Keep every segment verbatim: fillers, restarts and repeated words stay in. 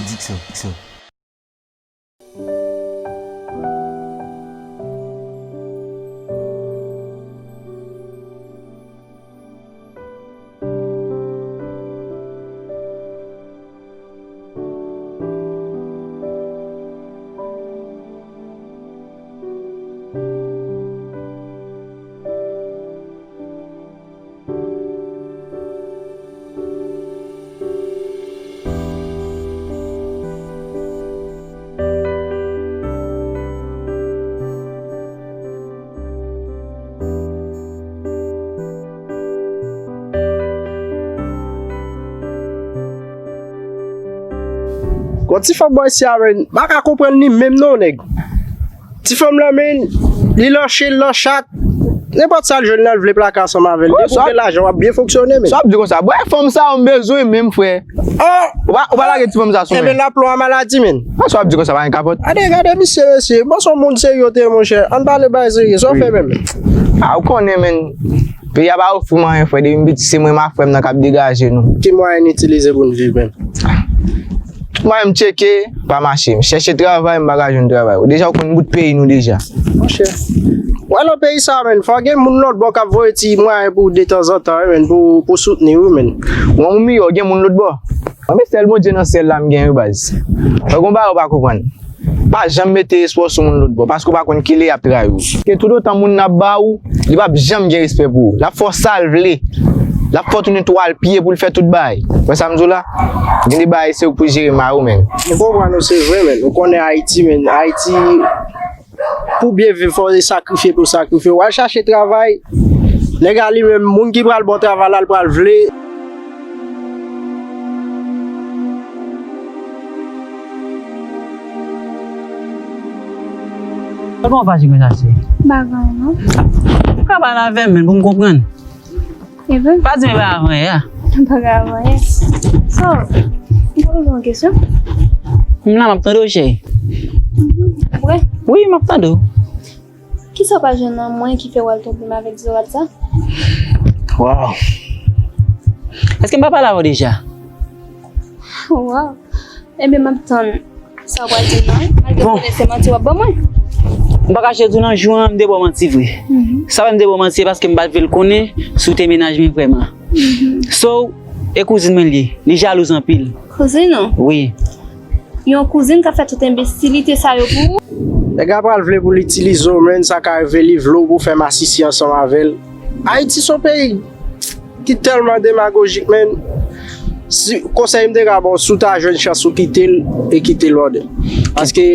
Diksyon, diksyon. Gon ti fanm bò isi a, men, m pa ka konprann li menm non, nèg. Ti fanm lan, men, li lanche, li lan chat. Nenpòt sa l jwenn nan, l vle plake ansanm avè l. Depi w gen lajan, w ap byen fonksyone, men. Sa w ap di konsa? Bwè, fanm sa yo m bezwen menm, frè. Oh! Ou pa, ou pa lage ti fanm sa sou mwen. Enben, laplon a maladi, men. Sa w ap di konsa, pa gen kapòt. Gade, gade, misye, mesye. Bon, se yon moun serye w te ye, monchè. Ann pale bagay serye. Sa w fè menm? Ah, ou konnen, men. Peyi a pa ofri m anyen, frè. Depi m piti, se mwen m ak frè m nan k ap degaje nou. Ki mwayen n itilize pou n viv menm? Tout mwayen m tcheke, pa mache. M chèche travay, m pa ka jwenn travay. Deja, ou konn bout peyi nou deja. Monchè. Wè nan peyi sa, menn, fò gen moun lòt bò k ap voye ti mwayen pou w detanzantan, wi, menn, pou, pou soutni w, wi, menn. Mwen, ou miyò, gen moun lòt bò. Mwen, men sèl Bondye nan syèl la m gen, wi, baz. Fò gon bagay ou pa konprann. Pa janm mete espwa w sou moun lòt bò, paske w pa konn kilè y ap trayi w. Ke toutotan moun nan ap ba ou, li p ap janm gen respè pou ou. L ap fè w sa l vle. L ap fè w tounen twal pye pou l fè tout bagay. Wè sa m di w la? Gen de bagay se ou k pou jere mari w, menn. M konprann ou, se vre, menn. Ou konnen Ayiti, menn. Ayiti, pou byen viv, fò w sakrifye pou w sakrifye. W al chache travay. Nèg la li menm, moun ki pral ba w travay la, l pral vle. Kòman w fache konsa, cheri? M pa gen anyen, non. Ou ka pale avè m, menn, pou m konprann. Eben. Pa di m e pa avan yè a. M pa gen avan yè. So, m ta poze w yon kesyon. M la, m ap tande w, cheri. Vre? Wi, m ap tande w. Kisa w pa jwenn nan mwen ki fè w al twonpe m avèk zorat sa? Waw. Èske m pa pale avè w deja? Waw. Enben, m ap tann sa w pral di m nan, wi. Malgre m konnen se manti w ap ban mwen. M pa kache di w nan jou an, m te ba w manti vre. Sa fè m te ba w manti, se paske m pa t vle l konnen si w te mennaj mwen vrèman. So, e kouzin mwen l ye. Li jalouz anpil. Kouzin ou? Wi. Yon kouzin k ap fè tout enbesilite sa yo pou ou? Nèg la pral vle pou l itilize w, menn, sa ka rive li vle w pou w fè masisi ansanm avè l. Ayiti se yon peyi ki tèlman demagojik, menn. Si, konsèy m te ka ba w, si w ta jwenn chans ou kite l, e kite l brother. Paske,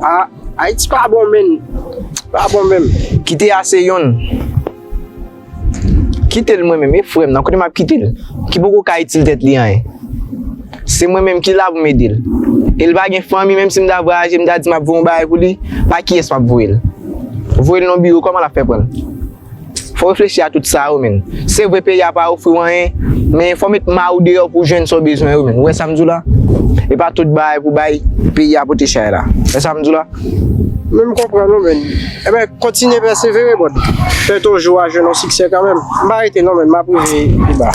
a, Ayiti pa bon, menn. Pa bon menm. Kite a se yonn. Kite l mwen menm, e frè m nan, kote m ap kite l? Ki poko ka itil tèt li anyen. Se mwen menm ki la pou m ede l. E l pa gen fanmi, menm si m ta vwayaje, m ta di m ap voye yon bagay pou li, pa kiyès m ap voye l? Voye l nan biwo, kòman l ap fè pran l? Fò w reflechi a tout sa yo, menn. Se vre, peyi a pa ofri w anyen, men fò w met ma ou deyò pou w jwenn sa w bezwen yo, menn. Ou wè sa m di w la? E pa tout bagay pou bay peyi a pote chay la. Ou wè sa m di w la? Men m konprann ou, menn. Enben, kontinye pèsevere, brother. Fè toujou a jwenn yon siksè kanmenm. M pa rete non, menn. M ap rive pi ba.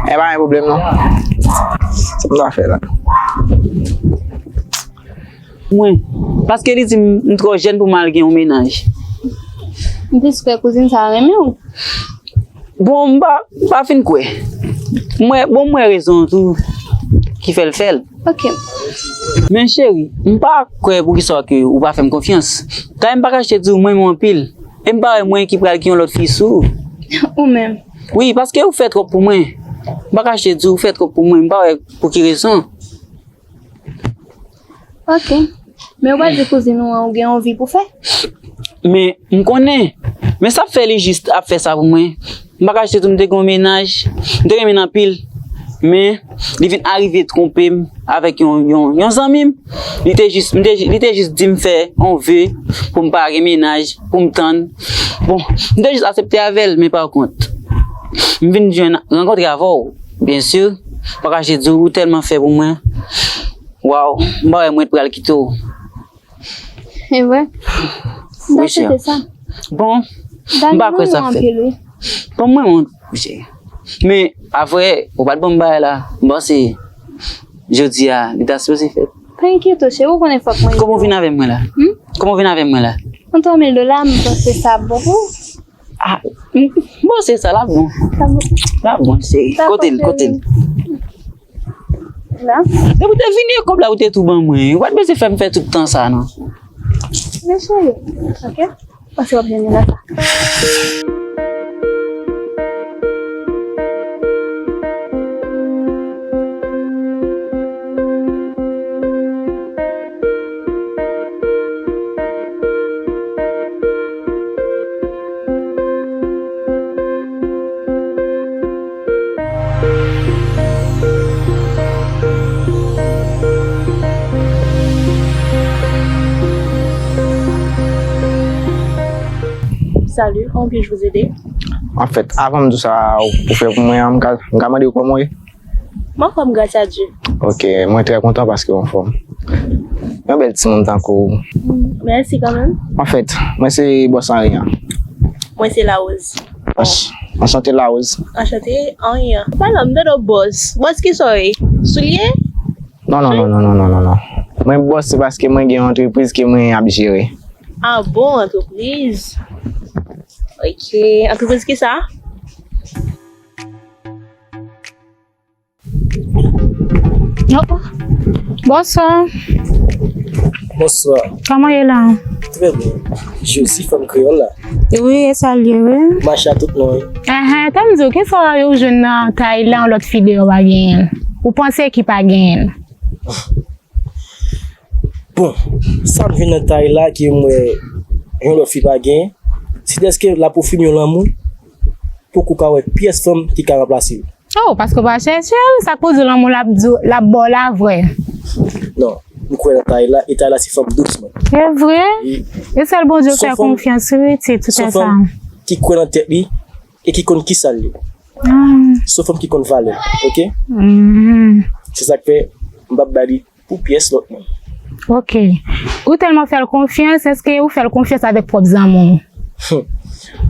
E pa gen pwoblèm, non. Sa m ta fè la? Mwen. Paske li di m, m twò jèn pou m al gen yon mennaj. M plis kwè kouzin sa a renmen w. Bon, m pa, m pa fin kwè. M wè, bon, m wè rezon tou ki fè l fè l. Ok. Men cheri, m pa kwè poukisa ke ou pa fè m konfyans. Kanmenm m pa kache di w mwen renmen w anpil. E m pa wè mwen ki pral gen yon lòt fi sou ou. Ou menm. Wi, paske ou fè twòp pou mwen. M pa kache di w ou fè twòp pou mwen. M pa wè pou ki rezon. Ok. Men ou pa di kouzin ou an ou gen yon vi pou fè? Men, m konnen. Men sa fè li jis ap fè sa pou mwen. M pa kache tou, m te gen yon mennaj. M te renmen l anpil. Men, li vin arive twonpe m avèk yon, yon, yon zanmi m. Li te jis, m te, li te jis di m fè yon ve pou m pa gen mennaj, pou m tann. Bon, m te jis aksepte avè l, men pa kont, m vin jwenn rankontre avè w. Byen si, m pa kache di w, ou tèlman fè pou mwen. Waw, m pa wè mwen t pral kite w. E vre? M ta swete sa. Bon, m pa kwè sa fèt. Bon, mwen, mwen, men, apre, ou pa t ban m bagay la. M panse, Jodi a, li ta sipoze fèt. Pa enkyete w, cheri, ou konnen fòk mwen. Kòman w vin avè mwen la? Hmm? Kòman w vin avè mwen la? Yon twa mil dola, m panse sa bon pou ou. Ah, m, bon, se sa, l ap bon. L ap bon, cheri. Kote l, kote l? La. Depi w te vini e kòb la, ou te tou ban mwen. Ou pa t bezwen fè m fè tout tan sa, non. Men cheri, ok? Panse w ap jwenn li nan sa. Salut, comment puis-je vous aider? Anfèt, avan m di w sa ou fè pou mwen an, m ka, m ka mande w kòman w ye? M anfòm, gras a Dye. Ok, mwen trè kontan paske w anfòm. Yon bèl timoun tankou w. Mm, mèsi kanmenm. Anfèt, mwen se bòs Henry an. Mwen se Larose. Anch-, anchante Larose. Anchante, Henry an. Pa non, m tande w bòs. Bòs kisa w ye? Soulye? Non, non, non, non, non, non, non, non. Mwen bòs se paske mwen gen yon antrepriz ke mwen ap jere. Ah bon, antrepriz? Ok, antrepriz kisa? Oh, oh. Bonswa. Bonswa. Kòman ye la? Trè byen. Josie, fanm kreyòl la. Wi, e sa l ye, wi. Mache a tout non, wi. Ahan, tann m di w, kisa w jwenn nan Tay la, yon lòt fi deyò pa genyen l? Ou panse ki pa genyen l? Bon, sa m jwenn nan Tay la ke m wè yon lòt fi pa genyen, se dèske l ap ofri m yon lanmou, poko ka wè pyès fanm ki ka ranplase l. Oh, paske w pa chèche l, sa k pou di w lanmou l ap di w, l ap ba w la vrè. Non, m kwè nan Tay la, e Tay la se fanm dous mwen. E vre? Wi. E sèl Bondye w fè konfyans, wi, ti, tout sa. Se yon fanm ki kwè nan tèt li e ki konn kisa l ye. Ah. Se yon fanm ki konn valè l, ok? Mm. Se sa k fè m p ap ba li pou pyès lòt moun. Ok. Ou tèlman fè l konfyans, èske ou fè l konfyans avèk pwòp zanmi w?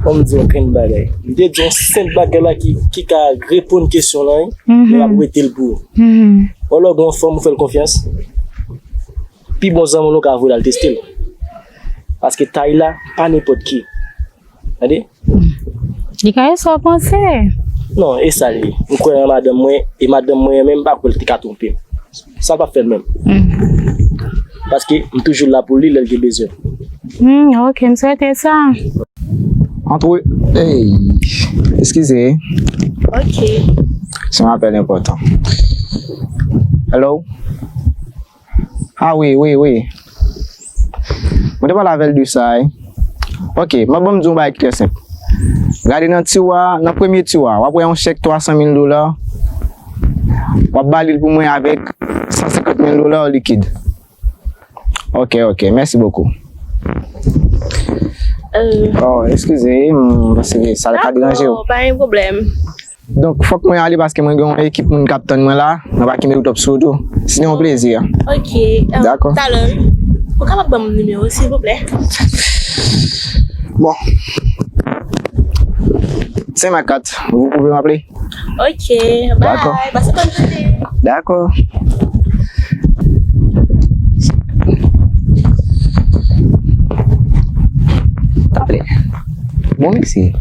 Bon, m di w yon grenn bagay. M te di yon senp bagay la ki, ki ka reponn kesyon lan, wi. Mhm. Men m ap rete l pou ou. Mhm. Wè lè w gen yon fanm ou fè l konfyans, pi bon zanmi w ka voye l al teste l. Paske Tay la, pa nenpòt ki. Tande? Li ka ye sa w panse. Non, e sa l ye. M kwè nan madanm mwen, e madanm mwen an menm, m pa kwè l te ka twonpe m. Sa l p ap fè l menm. Mm. Paske m toujou la pou li lè l gen bezwen. Mm, ok, m swete sa. Antre, ey, eskize. Ok. Se yon apèl enpòtan. Hello? Ah wi, wi, wi. Mwen te pale avè l de sa, wi. Ok, mwen ban m di yon bagay ki trè senp. Gade nan tiwa, nan premye tiwa, w ap wè yon chèk twa san mil dola. W ap ba li l pou mwen avèk san senkant mil dola likid. Ok, ok, mèsi bokou. Euh. Oh, eskize, m panse sa ka deranje w. Dakò, pa gen pwoblèm. Donk, fòk mwen ale paske mwen gen yon ekip moun k ap tann mwen la. Mwen pa kenbe w twòp sou wout ou. Se te yon plezi. Ok. Dakò. Talè, ou kapab ban m nimewo w, silvouplè? Bon. Cinq quatre, vous pouvez m'appeler? Ok, bye. Dakò. Pase bòn jounen. Dakò. Bon, mèsi.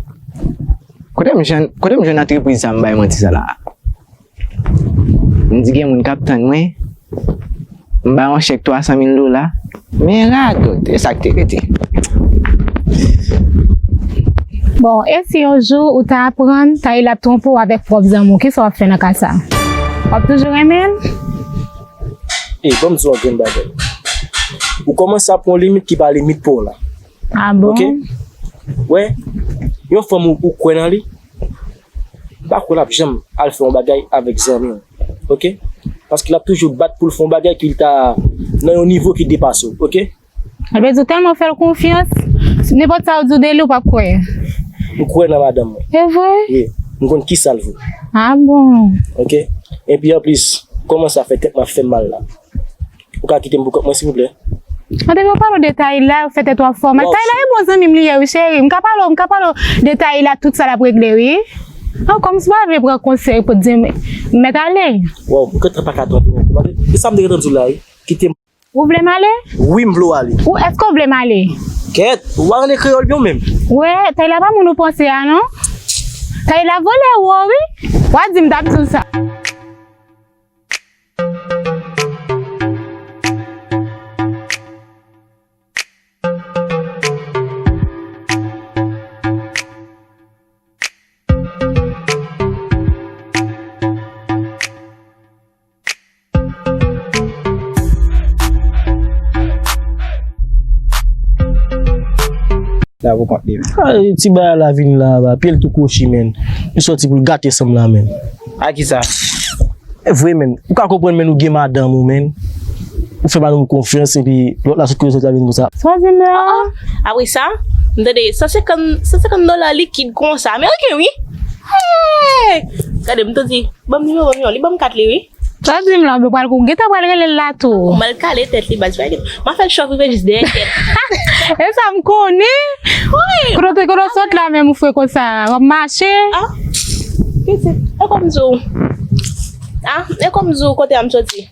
Kote m jwenn, kote m jwenn antrepriz sa m bay manti sa la? M di gen moun k ap tann mwen. M bay yon chèk twa san mil dola. Men radòt, e sa k te rete. Bon, e si yon jou ou ta aprann Taïla ap twonpe w avèk pwòp zanmi w, kisa w ap fè nan ka sa? W ap toujou renmen l? Ey, ban m di w yon grenn bagay. Ou kòmanse ap pran yon limit ki pa limit pa w la. Ah bon? Ok? Wè, yon fanm ou, ou kwè nan li, m pa kwè l ap janm al fè yon bagay avèk zanmi w. Ok? Paske l ap toujou bat pou l fè yon bagay ki l ta nan yon nivo ki depase w. Ok? Sa vle di w tèlman fè l konfyans, nenpòt sa w di w de li, ou p ap kwè. M kwè nan madanm mwen. E vre? Wi, m konn kisa l vo. Ah bon? Ok? Epi anplis, kòmanse ap fè tèt mwen ap fè m mal la. Ou ka kite m pou kont mwen, silvouplè? An depi w pale w de Taïla, ou fè tèt w ap fè w mal. Taïla e bon zanmi m li ye, wi, cheri. M ka pale w, m ka pale w de Taïla, tout sa l ap regle, wi. An, kòm si w pa vle pran konsèy pou di m, mèt ale. Waw, m gentan pa ka tande w ankò. E sa m te gentan di w la, wi. Kite m. Ou vle m ale? Wi, m vle w ale. Ou, èske w vle m ale? Kèt, ou pa rele kreyòl byen w menm. Wè, Tayla pa moun ou panse a, non. Tayla vòlè ou, wi. W a di m t ap di w sa. La pou kont li. Ah, ti bagay la vin la, ba, pye l tou kwochi, menn. Li sòti pou l gate sanm la, menn. A kisa? E vre, menn. Ou ka konprann, menn, ou gen madanm ou, menn. Ou fè madanm ou konfyans, epi lòt la sot kote sòti la vin konsa. Sa w di m la? Ah, ah. Apre sa, m tande san senkant, san senkant dola likid konsa. Ameriken, wi. Hey! Gade, m tou di, ban m nimewo m, non. Li ban m kat li, wi. Sa w di m la, ou pral kou, gentan pral rele l la tou. Ou mal kale tèt li, baz, pa gen. M a fè l chòf rive jis dèyè tèt. E sa m konnen. Wi. Kote w te, kote w sot la menm ou fre konsa, w ap mache. Ah, pitit, e kòm di w. Ah, e kòm di w kote a m soti.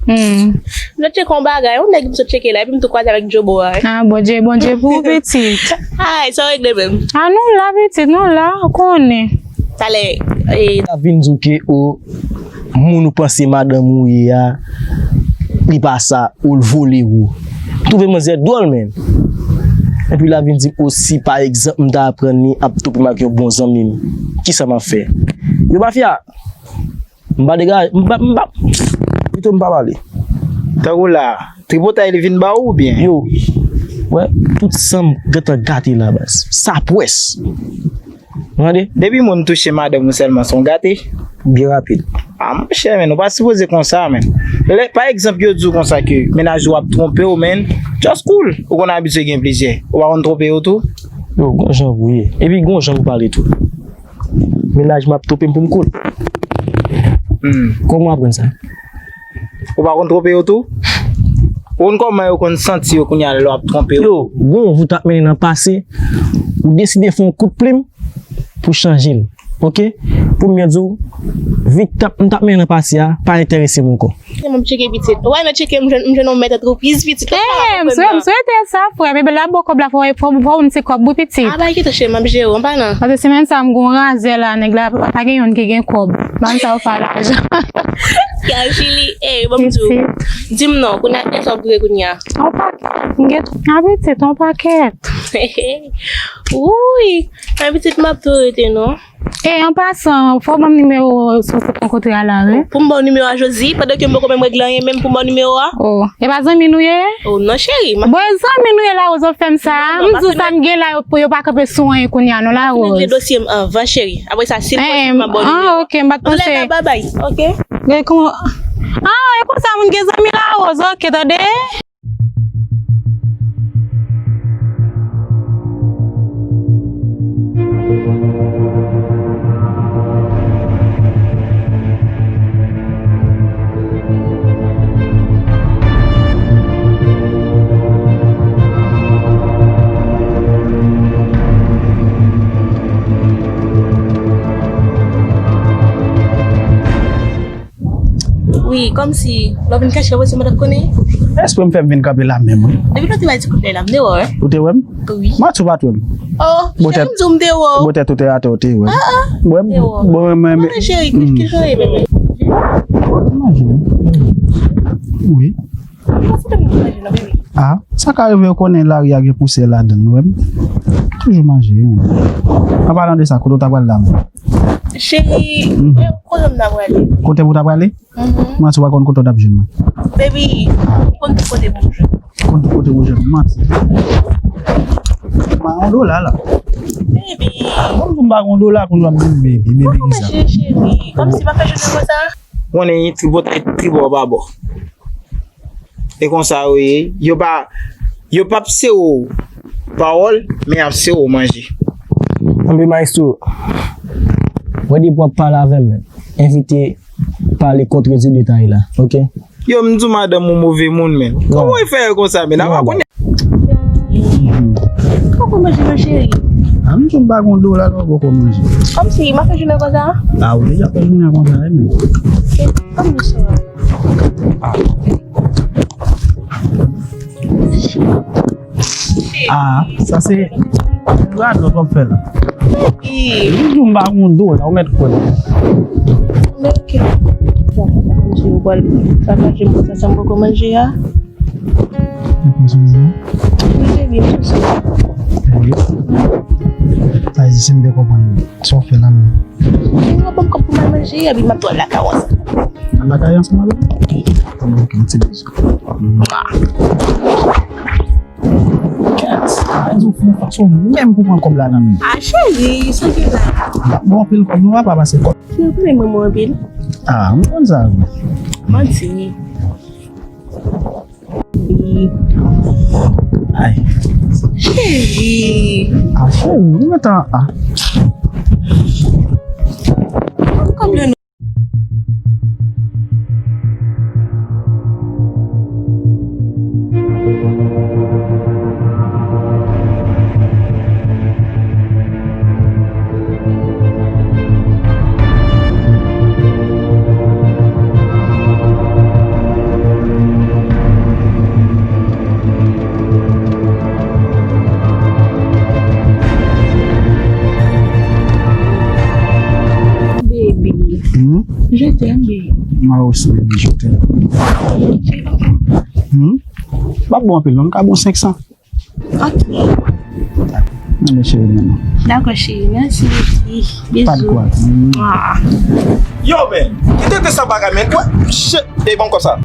Hmm. M sot tcheke yon bagay, yon nèg m sot tcheke la, epi m tou kwaze avèk Jobo a. Ah, Bondye, Bondye pou ou, pitit. Ay, sa w regle menm? Ah, nou la, pitit, nou la, ou konnen. Talè, e, la vin di w ke, o, moun ou panse madanm ou ye a, li pa sa, ou l vole ou. M twouve manzè dwòl, menn. Epi la vin di m osi, pa egzanp, m ta aprann li ap twonpe m ak yon bon zanmi m. Kisa m ap fè? Yo, mafya, m pa degaje, m pa, m pa, pito m pa pale. Tankou la, tripotay li vin ba ou oubyen? Yo, wè, tout san m gentan gate la, baz. Sa pwès. Ou tande? Depi moun touche madanm ou sèlman, se yon gate. Byen rapid. Ah, monchè, menn, ou pa sipoze konsa, menn. Lè, pa egzanp, yo di w konsa ke mennaj ou ap twonpe w, menn, just cool. Ou konn abitye gen plizyè. Ou pa konn twonpe yo tou? Yo, gon jan pou ye. Epi gon jan pou pale tou. Mennaj m ap twonpe m pou m cool. Hmm. Kòman w aprann sa? Ou pa konn twonpe yo tou? Ou konn kòman yo konn santi yo kounye a lè w ap twonpe yo? Yo, gon yon vi w t ap mennen nan pase, ou deside fè yon kout plim pou chanje l. Oke? Pou m byen di w, vi k t ap, m t ap mennen nan pase a, pa enterese m ankò. M ap tcheke pitit. Ou pa nan tcheke m jwenn, m jwenn yon mèt antrepriz pitit. Eh, m swe-, m swete sa, frè m. Ebyen, l ap ba w kòb la, fò, fò, fò w yon ti kòb, wi, pitit. A, bay kite cheri, m ap jere w, m pa nan. Paske semèn sa, m gon razè la, nèg la, pa gen youn ki gen kòb. Ban sa w fè lajan. Ya, Chili, eh, ban m di w. Pitit. Di m non, kounye a, kiyès w ap dwe kounye a? Yon pakèt. M gen, a, pitit, yon pakèt. Wouy, men pitit, m ap tou rete, non. E, an pasan, fò w ban m nimewo w si w te kontre a la, wi. Pou m ba w nimewo a Josie, pandan ke m poko menm regle anyen, menm pou m ba w nimewo a? Oh, e pa zanmi nou ye? Oh, non, cheri. Bon, e zanmi nou ye la, w ap fè m sa. Non, non, m di w sa m gen la, yo, yo pa kanpe sou anyen kounye a, non, la, Rose. Regle dosye m anvan, cheri. Apre sa, si l posib, m ap ba w nimewo a. Ah, ok, m pa t panse. Antoulèka, babay, ok? Gen kòman, ah, e konsa moun gen zanmi la, Rose, ok, tande? Wi, kòmsi lè w vin kache la, se mwen t ap konnen. Espre m fè m vin kanpe la menm, wi. Depi lè w te bay ti kout lè la, m te wè w, wi. Ou te wè m? Wi. Manti, ou pa t wè m. Oh, cheri, m di w m te wè w. Botèt ou te atè, ou te wè m. Ah, ah. Bon, bon, men, men, cheri, ki, ki jan w ye, bebe? Wi. Ah, sa ka rive, ou konnen lari a gen pousè ladan l, ou wè m toujou manje, wi. An palan de sa, kote w ta pral la menm? Cheri, e kote m ta prale? Kote pou w ta prale? Mhm. Manti, ou pa konn kote w t ap jwenn mwen. Baby, m konn tout kote pou m jwenn. Ou konn tout kote pou w jwenn mwen, manti. M pa gen yon dola la. Baby. Bon, m pa gen yon dola, kounye a m di baby, baby, kisa? Kòman cheri, cheri? Kòmsi pa fè jounen konsa? Konnen tripotay tribò pa bò. E konsa yo ye. Yo pa, yo p ap sere w pawòl, men y ap sere w manje. Anben, maestro, mwen depi w ap pale avè m, evite pale kontredire detay la, oke? Yo, m di w madanm ou move moun, men. Kòman w fè konsa, men? Apa kounye a. Poko manje non, cheri. A, m di w m pa gen yon dola, lè w poko manje. Kòmsi, m ap fè jounen konsa? A, ou deja fè jounen konsa, wi, men. Kòmsi? Ah, sa se radòt w ap fè la. Wi. Ou di m pa gon dola, ou mèt kwè. Men ke. Ou pral sakaje mwen sa, sa m poko manje a. Ou konn sa m di? Wi, baby, m sou sa. Sa vle di si m te konprann sa w fè la, men. Mwen ban m kòb pou m al manje, epi m ap tou al lakay ou ansanm. Al lakay ansanm avè m? Ok, ok, m ti bizou. Kèt, mwen di w fè yon fason menm pou pran kòb la nan men. Ah, cheri, sa gen la? M ap ba w anpil kòb, non, papa, pase kòb. Cheri, ou renmen mwen anpil? Ah, m konn sa, wi. Manti. Ay. Cheri. Ah, cheri, ou gentan, ah. Kòb la non. Baby. Hmm? Je t'aime, baby. Moi aussi, baby, je t'aime. Hmm? Pa bon anpil, non, m ka bon senk san. Ok. Nan men cheri, men non. Dakò, cheri. Mèsi, baby. Bizou. Pa de kwa. Mwa. Yo, men, kite te sa bagay, men. Wè, shit. E bon, konsa.